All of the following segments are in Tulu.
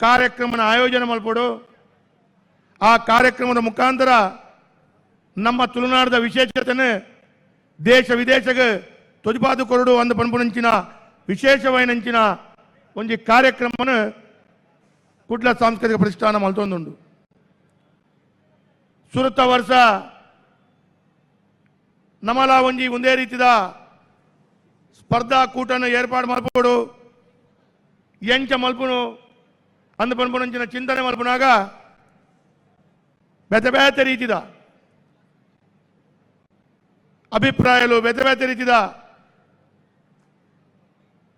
ಕಾರ್ಯಕ್ರಮನ ಆಯೋಜನೆ ಮಲ್ಪೊಡು. ಆ ಕಾರ್ಯಕ್ರಮದ ಮುಖಾಂತರ ನಮ್ಮ ತುಳುನಾಡದ ವಿಶೇಷತೆನೆ ದೇಶ ವಿದೇಶಕ್ಕೆ ತೊಜಪಾದು ಕೊರಡು ಅಂದು ಪನ್ಪುನಂಚಿನ ವಿಶೇಷವಾಯಿನಂಚಿನ ಒಂಜಿ ಕಾರ್ಯಕ್ರಮನ ಕುಡ್ಲ ಸಾಂಸ್ಕೃತಿಕ ಪ್ರತಿಷ್ಠಾನ ಮಲ್ತೊಂದುಂಡು. ಸುರುತ ವರ್ಷ ನಮಲ ಒಂಜಿ ಒಂದೇ ರೀತಿದ ಸ್ಪರ್ಧಾ ಕೂಟನ ಏರ್ಪಾಡು ಮಲ್ಪೊಡು, ಎಂಚ ಮಲ್ಪುನು ಅಂದು ಪನ್ಪುನಂಚಿನ ಚಿಂತನೆ ಮಲ್ಪುನಾಗ ಬೇತೆ ಬೇತೆ ರೀತಿದ ಅಭಿಪ್ರಾಯಲು, ಬೇತೆ ಬೇತೆ ರೀತಿದ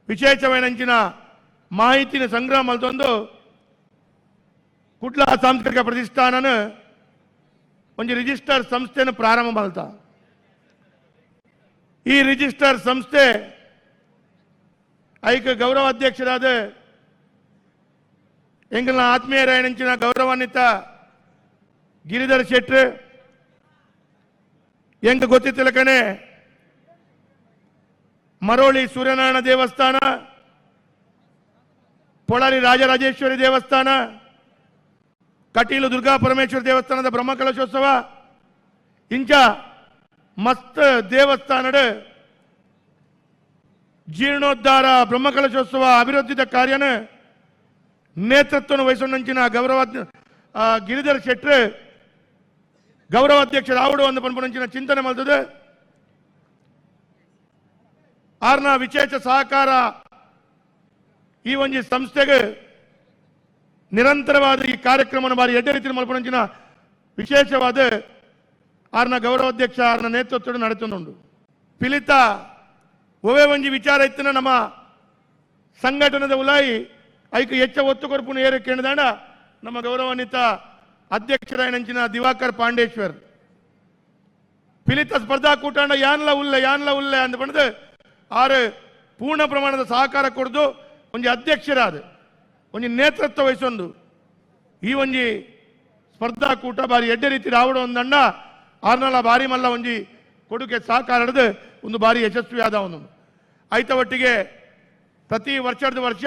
ವಿಶೇಷವಾಯಿನಂಚಿನ ಮಾಹಿತಿನ ಸಂಗ್ರಹ ಮಲ್ತೊಂದು ಕುಡ್ಲ ಸಾಂಸ್ಕೃತಿಕ ಪ್ರತಿಷ್ಠಾನನ ಒಂಜಿ ರಿಜಿಸ್ಟರ್ ಸಂಸ್ಥೆನ ಪ್ರಾರಂಭ ಮಲ್ತ. ಈ ರಿಜಿಸ್ಟರ್ ಸಂಸ್ಥೆ ಐಕ ಗೌರವ ಅಧ್ಯಕ್ಷರಾದ ಎಂಗಲ್ನ ಆತ್ಮೀಯರಾಯಣಂಚಿನ ಗೌರವಾನ್ವಿತ ಗಿರಿಧರ್ ಶೆಟ್ರ್. ಎಂಕ್ ಗೊತ್ತಿತ್ತಲಕನೆ ಮರೋಳಿ ಸೂರ್ಯನಾರಾಯಣ ದೇವಸ್ಥಾನ, ಪೊಳಲಿ ರಾಜರಾಜೇಶ್ವರಿ ದೇವಸ್ಥಾನ, ಕಟೀಲು ದುರ್ಗಾ ಪರಮೇಶ್ವರ ದೇವಸ್ಥಾನದ ಬ್ರಹ್ಮಕಲಶೋತ್ಸವ, ಇಂಚ ಮಸ್ತ್ ದೇವಸ್ಥಾನಡ್ ಜೀರ್ಣೋದ್ಧಾರ, ಬ್ರಹ್ಮಕಲಶೋತ್ಸವ ಅಭಿವೃದ್ಧಿದ ಕಾರ್ಯನ ನೇತೃತ್ವವನ್ನು ವಹಿಸಿಕೊಂಡಂಚಿನ ಗೌರವ ಗಿರಿಧರ್ ಶೆಟ್ರ್ ಗೌರವಾಧ್ಯಕ್ಷ ರಾವುಡು ಒಂದು ಪನ್ಪುನಂಚಿನ ಚಿಂತನೆ ಮಲ್ತದೆ. ಆರ್ನ ವಿಶೇಷ ಸಹಕಾರ ಈ ಒಂಜಿ ಸಂಸ್ಥೆಗೆ ನಿರಂತರವಾದ ಈ ಕಾರ್ಯಕ್ರಮವನ್ನು ಬಾರಿ ಎಡ್ಡೆ ರೀತಿಯಲ್ಲಿ ಮಲ್ಪುನಂಚಿನ ವಿಶೇಷವಾದ ಆರ್ನ ಗೌರವಾಧ್ಯಕ್ಷ ಆರ್ನ ನೇತೃತ್ವದ ನಡೆತುಂಡು. ಪಿಲಿತ ಒವೇ ಒಂಜಿ ವಿಚಾರ ಇತ್ತಿನ ನಮ್ಮ ಸಂಘಟನೆದ ಉಲಾಯಿ ಐಕ್ ಹೆಚ್ಚ ಒತ್ತು ಕೊರ್ಪುನ ಏರು ಕೇಳಿದಾಂಡ ನಮ್ಮ ಗೌರವಾನ್ವಿತ ಅಧ್ಯಕ್ಷರಾಯಣಂಚಿನ ದಿವಾಕರ್ ಪಾಂಡೇಶ್ವರ್. ಪಿಲಿತ ಸ್ಪರ್ಧಾ ಕೂಟಾಂಡ ಯಾನ್ಲ ಉಲ್ಲೆ, ಯಾನ್ಲ ಉಲ್ಲೆ ಅಂದ ಪಂಡದು ಆರು ಪೂರ್ಣ ಪ್ರಮಾಣದ ಸಹಕಾರ ಕೊಡ್ದು ಒಂಜಿ ಅಧ್ಯಕ್ಷರಾದ ಒಂಜಿ ನೇತೃತ್ವ ವಹಿಸೊಂದು ಈ ಒಂಜಿ ಸ್ಪರ್ಧಾಕೂಟ ಬಾರಿ ಎಡ್ಡೆ ರೀತಿ ರಾವಡ ಒಂದಣ್ಣ ಆರ್ನಲ ಬಾರಿ ಮಲ್ಲ ಒಂಜಿ ಕೊಡುಗೆ ಸಹಕಾರ ಹಿಡಿದು ಒಂದು ಬಾರಿ ಯಶಸ್ವಿಯಾದ ಒಂದು ಐತ ಒಟ್ಟಿಗೆ ಪ್ರತಿ ವರ್ಷದ ವರ್ಷ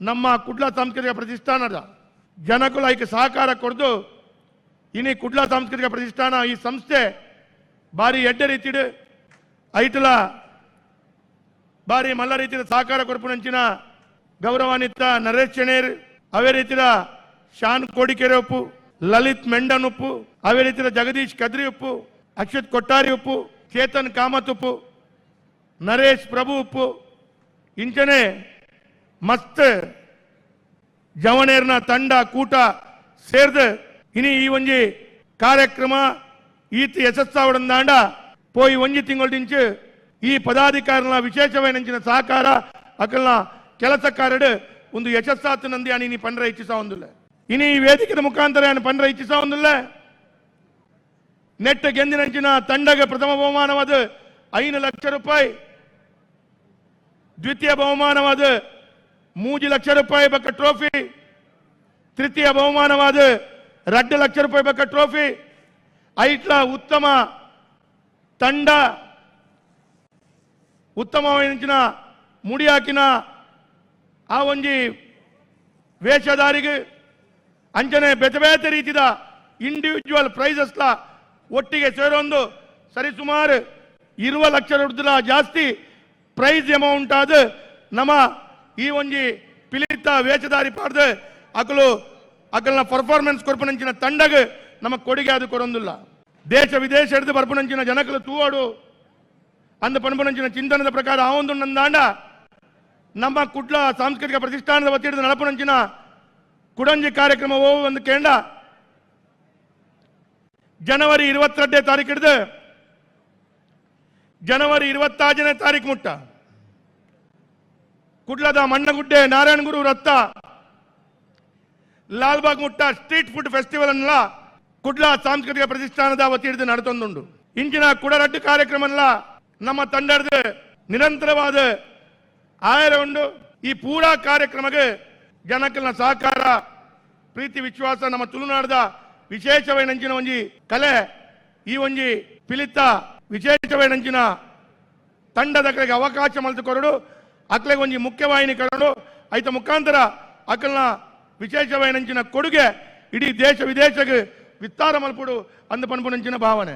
ನಮ್ಮ ಕುಡ್ಲ ಸಾಂಸ್ಕೃತಿಕ ಪ್ರತಿಷ್ಠಾನದ ಜನಕುಲ ಐಕೆ ಸಹಕಾರ ಕೊಡ್ದು ಇನಿ ಕುಡ್ಲ ಸಾಂಸ್ಕೃತಿಕ ಪ್ರತಿಷ್ಠಾನ ಈ ಸಂಸ್ಥೆ ಬಾರಿ ಎಡ್ಡೆ ರೀತಿಡು ಐಟಲ ಬಾರಿ ಮಲ್ಲ ರೀತಿಯ ಸಹಕಾರ ಕೊರ್ಪುನಂಚಿನ ಗೌರವಾನ್ವಿತ ನರೇಶ್ ಶೆಣೇರ್, ಅವೇ ರೀತಿಯ ಶಾನ್ ಕೋಡಿಕೆರೆ ಉಪ್ಪು, ಲಲಿತ್ ಮೆಂಡನ್ ಉಪ್ಪು, ಅವೇ ರೀತಿಯ ಜಗದೀಶ್ ಕದ್ರಿ ಉಪ್ಪು, ಅಕ್ಷತ್ ಕೊಟ್ಟಾರಿ ಉಪ್ಪು, ಚೇತನ್ ಕಾಮತ್ ಉಪ್ಪು, ನರೇಶ್ ಪ್ರಭು ಉಪ್ಪು, ಇಂಚನೆ ಮಸ್ತ್ ಜವಣೇರ್ನ ತಂಡ ಕೂಟ ಸೇರ್ದು ಇನಿ ಈ ಒಂಜಿ ಕಾರ್ಯಕ್ರಮ ಈತ ಯಶಸ್ಸಾವಡಂದಾಂಡ ಪೋಯಿ ಒಂಜಿ ತಿಂಗಳು ಈ ಪದಾಧಿಕಾರಿನ ವಿಶೇಷವಾಯಿನಂಚಿನ ಸಹಕಾರ ಅಕಲ್ನ ಕೆಲಸ ಕಾರ್ಯಡ್ ಒಂದು ಯಶಸ್ಸಾತು ನಂದಿ ನೀ ಪಂಡ್ರ ಇಚ್ಛಿಸ ಒಂದಿಲ್ಲ. ಇನಿ ಈ ವೇದಿಕೆದ ಮುಖಾಂತರ ಏನು ಪಂಡ್ರ ಇಚ್ಛಿಸ ಒಂದಿಲ್ಲ. ನೆಟ್ ಗೆಂದಿನಂಚಿನ ತಂಡಗೆ ಪ್ರಥಮ ಬಹುಮಾನವಾದ 5 ಲಕ್ಷ ರೂಪಾಯಿ, ದ್ವಿತೀಯ ಬಹುಮಾನವಾದ 3 ಲಕ್ಷ ರೂಪಾಯಿ ಬಕ್ಕ ಟ್ರೋಫಿ, ತೃತೀಯ ಬಹುಮಾನವಾದ 2 ಲಕ್ಷ ರೂಪಾಯಿ ಬಕ್ಕ ಟ್ರೋಫಿ. ಐಟ್ಲ ಉತ್ತಮ ತಂಡ, ಉತ್ತಮವಾದ ಮುಡಿ ಹಾಕಿನ ಆ ಒಂಜಿ ವೇಷಧಾರಿಗೆ ಅಂಚನೆ ಬೇತೆ ಬೇತೆ ರೀತಿದ ಇಂಡಿವಿಜುವಲ್ ಪ್ರೈಸಸ್ಲ ಒಟ್ಟಿಗೆ ಸೇರೊಂದು ಸರಿಸುಮಾರು 20 ಲಕ್ಷ ರುಡ್ದುಲ ಜಾಸ್ತಿ ಪ್ರೈಸ್ ಅಮೌಂಟ್ ಆದ ನಮ್ಮ ಈ ಒಂಜಿ ಪಿಲಿತ ವೇಷಧಾರಿ ಪಾಡ್ದು ಅಕಲು ಅಕಲ್ನ ಪರ್ಫಾರ್ಮೆನ್ಸ್ ಕೊರ್ಪುನಂಚಿನ ತಂಡಗ್ ನಮ್ಮ ಕೊಡುಗೆ ಅದು ಕೊರೊಂದಿಲ್ಲ. ದೇಶ ವಿದೇಶ ಹಿಡಿದು ಬರ್ಪುನಂಚಿನ ಜನಕಲು ತೂವಾಡು ಅಂದ ಪನ್ಪುನಂಚಿನ ಚಿಂತನದ ಪ್ರಕಾರ ಆ ಒಂದು ನಂದಾಂಡ ನಮ್ಮ ಕುಡ್ಲ ಸಾಂಸ್ಕೃತಿಕ ಪ್ರತಿಷ್ಠಾನದ ವತಿಯಿಂದ ನಡಪುನಂಚಿನ ಕುಡಂಜಿ ಕಾರ್ಯಕ್ರಮ ಒಂದು ಕೇಂದ್ರ ಜನವರಿ 22ನೇ ತಾರೀಕು ಹಿಡಿದು ಜನವರಿ 26ನೇ ತಾರೀಕು ಮುಟ್ಟ ಕುಡ್ಲದ ಮಣ್ಣಗುಡ್ಡೆ ನಾರಾಯಣಗುರು ರತ್ತ ಲಾಲ್ಬಾಗ್ ಮುಟ್ಟ street food festival ಅನ್ನ ಕುಡ್ಲ ಸಾಂಸ್ಕೃತಿಕ ಪ್ರತಿಷ್ಠಾನದ ವತಿಯಿಂದ ನಡೆತೊಂದುಂಡು. ಇಂಚಿನ ಕುಡರಡ್ಡು ಕಾರ್ಯಕ್ರಮ ನಮ್ಮ ತಂಡದ ನಿರಂತರವಾದ ಆಯರ ಉಂಡು. ಈ ಪೂರಾ ಕಾರ್ಯಕ್ರಮಕ್ಕೆ ಜನಕಲ್ನ ಸಹಕಾರ, ಪ್ರೀತಿ, ವಿಶ್ವಾಸ. ನಮ್ಮ ತುಳುನಾಡದ ವಿಶೇಷವೈನಂಚಿನ ಒಂಜಿ ಕಲೆ ಈ ಒಂಜಿ ಪಿಲಿತ ವಿಶೇಷವೈನಂಚಿನ ತಂಡದ ಕಡೆಗೆ ಅವಕಾಶ ಮಲ್ತು ಕೊರಡು, ಅಕ್ಲೆಗೆ ಒಂಜಿ ಮುಖ್ಯವಾಹಿನಿ ಕರಡು, ಐತ ಮುಖಾಂತರ ಅಕಲ್ನ ವಿಶೇಷವಾಯಿನಂಚಿನ ಕೊಡುಗೆ ಇಡೀ ದೇಶ ವಿದೇಶಕ್ಕೆ ವಿಸ್ತಾರ ಮಲ್ಪುಡು ಅಂದು ಪನ್ಪುನಂಚಿನ ಭಾವನೆ.